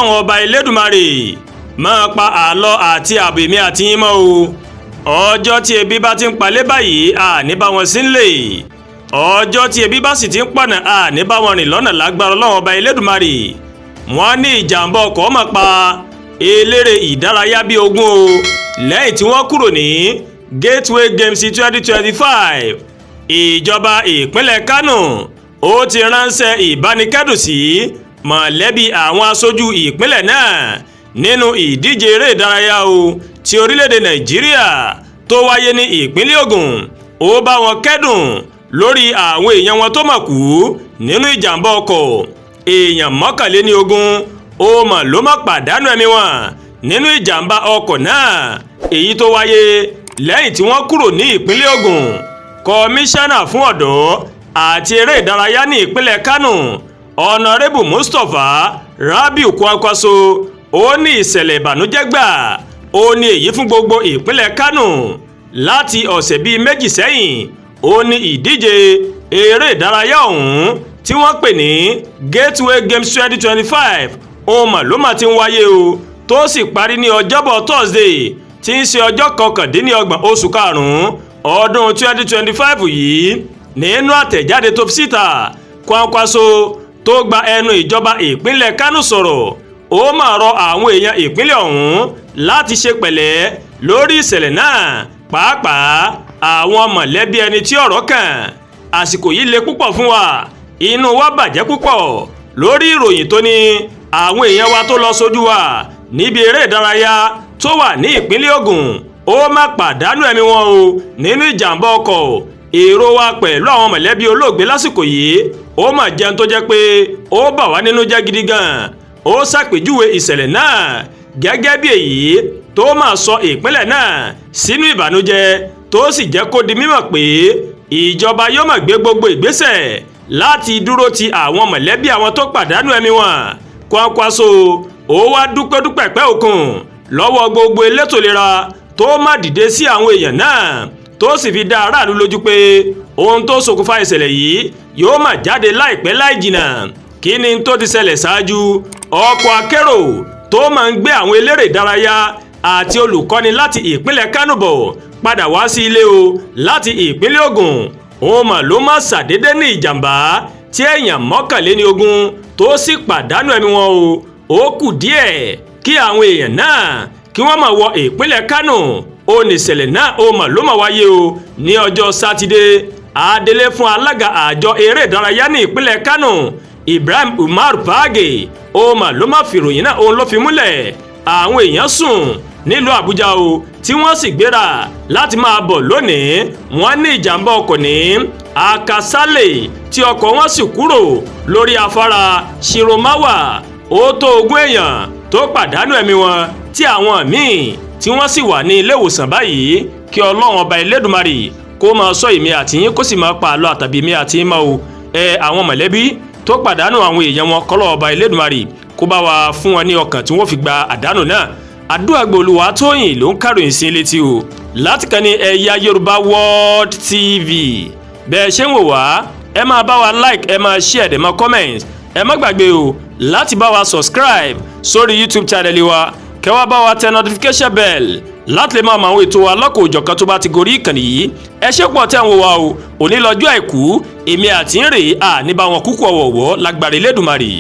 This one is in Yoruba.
Ọlọ́run Ọba Elédùmarè máa pa àlọ́ àti ààbò èmi àti yín mọ́ o. Ọjọ́ tí ebi bá ti ń palẹ̀ báyìí, àní bá wọn sí nílé. Ọjọ́ tí ebi bá sì ti ń pọ̀nà, àní bá wọn rìn lọ́nà lágbára Ọlọ́run Ọba Elédùmarè. Wọ́n ní ìjàmbá ọkọ̀ máa pa eléré ìdárayá bíi 20 o lẹ́yìn tí wọ́n kúrò ní Gateway Games 2025. Ìjọba ìpínlẹ̀ Kánò ó ti ránṣẹ́ ìbánikẹ́dùn sí mọ̀lẹ́bí àwọn aṣojú ìpínlẹ̀ náà nínú ìdíje eré ìdárayá o ti orílẹ̀-èdè Nàìjíríà tó wáyé ní ìpínlẹ̀ Ògùn. Ó bá wọn kẹ́dùn lórí àwọn èèyàn wọn tó mà kú nínú ìjàmbá ọkọ̀. Èèyàn 21 ó mà ló má pàdánù ẹ̀mí wọn nínú ìjàmbá ọkọ̀ náà, èyí tó wáyé lẹ́yìn tí wọ́n kúrò ní ìpínlẹ̀ Ògùn. Kọmíṣánná fún ọ̀dọ́ àti eré ìdárayá ní ìpínlẹ̀ Kánò, Honourable Mustapha Rabiu Kwankwaso, ó ní ìṣẹ̀lẹ̀ ìbànújẹ́ gbà ó ní èyí fún gbogbo ìpínlẹ̀ Kánò. Láti ọ̀sẹ̀ bíi 2 sẹ́yìn, ó ní ìdíje eré ìdárayá ọ̀hún tí wọ́n pè ní Gateway Games 2025 ohun mà ló mà ti ń wáyé o, tó sì parí ní Ọjọ́bọ̀ Thursday tí ń ṣe ọjọ́ 29 oṣù karùn-ún ọdún 2025 yìí. Nínú àtẹ̀jáde tó fi síta, Kwankwaso tó gba ẹnu ìjọba ìpínlẹ̀ Kánò sọ̀rọ̀, ó máa rọ àwọn èèyàn ìpínlẹ̀ ọ̀hún láti ṣe pẹ̀lẹ́ lórí ìṣẹ̀lẹ̀ náà, pàápàá àwọn mọ̀lẹ́bí ẹni tí ọ̀rọ̀ kàn. Àsìkò yìí le púpọ̀ fún wa. Inú wa bàjẹ́ púpọ̀ lórí ìròyìn tó ní àwọn èèyàn wa tó lọ sójú wa níbi eré ìdárayá tó wà ní ìpínlẹ̀ Ògùn ó má pàdánù ẹ̀mí wọn o nínú ìjàmbá ọkọ̀. Èrò wa pẹ̀lú àwọn mọ̀lẹ́bí olóògbé lásìkò yìí ó mà jẹun tó jẹ́ pé ó bà wá nínú jẹ́ gidi gan. Ó ṣàpèjúwe ìṣẹ̀lẹ̀ náà gẹ́gẹ́ bí èyí tó máa sọ ìpínlẹ̀ náà sínú ìbànújẹ́, tó sì jẹ́ kó di mímọ̀ pé ìjọba yóò máa gbé gbogbo ìgbésẹ̀ láti dúró ti àwọn mọ̀lẹ́bí àwọn tó pàdánù ẹ̀mí wọn. Kwankwaso ó wá dúpẹ́ dúpẹ́ pẹ́ òkun lọ́wọ́ gbogbo elétò ìlera tó má dìde sí àwọn èèyàn náà, tó sì fi dá aráàlú lójú pé ohun tó ṣokùnfà ìṣẹ̀lẹ̀ yìí yóò má jáde láìpẹ́ láì jìnnà. Kí ni tó ti ṣẹlẹ̀ ṣáájú? Ọkọ̀ akérò tó máa ń gbé àwọn eléré ìdárayá àti olùkọ́ni láti ìpínlẹ̀ Kánò bọ̀ padà wá sí ilé o láti ìpínlẹ̀ Ògùn òun mà ló má ṣàdédé ní ìjàmbá tí èèyàn 21 tó sì pàdánù ẹ̀mí wọn o. Ó kù díẹ̀ kí àwọn èèyàn náà kí wọ́n máa wọ ìpínlẹ̀ Kánò ó ní ìṣẹ̀lẹ̀ náà ó mà ló mà wáyé o ní ọjọ́ Sátidé. Adelé fún alága àjọ eré ìdárayá ní ìpínlẹ̀ Kánò, Ibrahim Umar Fage, ó mà ló má fìròyìn náà òun ló fi múlẹ̀. Àwọn èèyàn sùn nílùú Àbújá o tí wọ́n sì gbéra láti máa bọ̀ lónìí. Wọ́n ní ìjàmbá ọkọ̀ ní Akasálẹ̀ tí ọkọ̀ wọn sì kúrò lórí afárá Shiromawa. Ó tó 20 èèyàn tó pàdánù ẹ̀mí wọn, tí àwọn míì tí wọ́n sì wà ní ilé ìwòsàn báyìí. Kí Ọlọ́run Ọba Elédùmarè kó máa sọ èmi àti yín, kó sì máa pa àlọ́ àtàbí èmi àti yín mọ́ o. Ẹ àwọn mọ̀lẹ́bí tó pàdánù àwọn èèyàn wọn, kọ́lọ́ Ọba Elédùmarè kó bá wa fún wọn ní ọkàn tí wọ́n fi gba àdánù náà. Àdúrà Olúwa Tóyìn ló ń kàròyìn sí létí o láti kàn ní Ẹ̀yà Yorùbá World TV. Bẹ́ẹ̀ ṣe ń wò wá, ẹ máa bá wa like, ẹ máa share, ẹ máa comment. Ẹ má gbàgbé o láti bá wa subscribe sórí YouTube channel wa, kẹ́ wá bá wa tẹ notification bell láti lè máa mọ àwọn ètò wa lọ́kọ̀ òjọ̀kan tó bá ti gorí ìkànnì yìí. Ẹ ṣé pọ̀ tẹ́ ń wò wá o. Òní lọ́jọ́ Àìkú, èmi àti ń rèé à ní bá wọn kúkú ọ̀wọ̀wọ́ lágbára Elédùmarè.